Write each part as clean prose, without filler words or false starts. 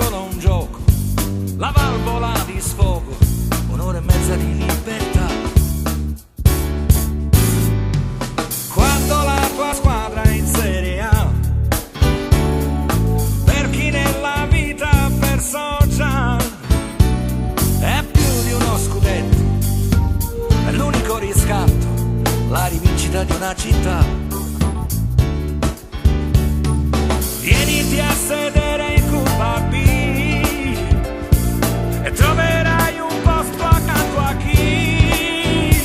solo un gioco, la valvola di sfogo, un'ora e mezza di libertà. Quando la tua squadra è in Serie A, per chi nella vita ha perso già, è più di uno scudetto, è l'unico riscatto, la rivincita di una città. Vieniti a sedere in curva B e troverai un posto accanto a chi,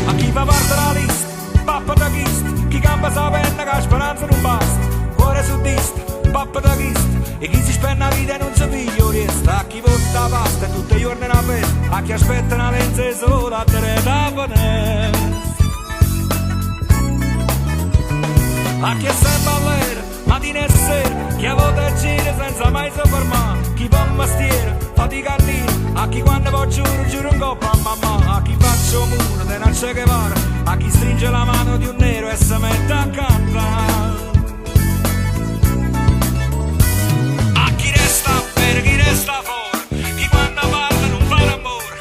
a chi fa parte della lista, pappa da chist, chi campa sapendo che la speranza non basta, cuore sudista, pappa da chist, e chi si spende la vita e non si piglia il resto, a chi votta pasta e tutti i giorni una festa, a chi aspetta una lenza sola a te da A chi è sempre all'era, mattina e sera, chi a volte gira senza mai si fermare, chi fa un mestiere, fatica a dire, a chi quando va giuro, giuro in coppa a mamma, a chi faccio muro, te non c'è che Guevara, a chi stringe la mano di un nero e si mette a cantare. A chi resta per chi resta fuori, chi quando parla non fa l'amore,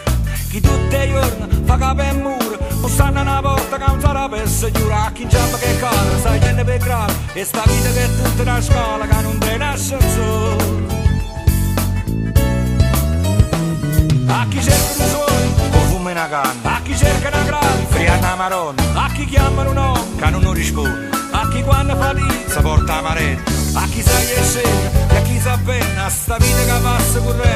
chi tutti i giorni fa capo e muro, stanno una porta che non sarà per giura, a chi giamma che cade, sai gente per grado, e sta vita che è tutta una scala che non te nasce solo. A chi cerca un suono, o fumo una canna, a chi cerca una grave, fria una maronna, a chi chiama un nome, che non risponde, a chi quando fatica si porta la maretta, a chi sa che scende e a chi sa bene, a sta vita che passa corrente,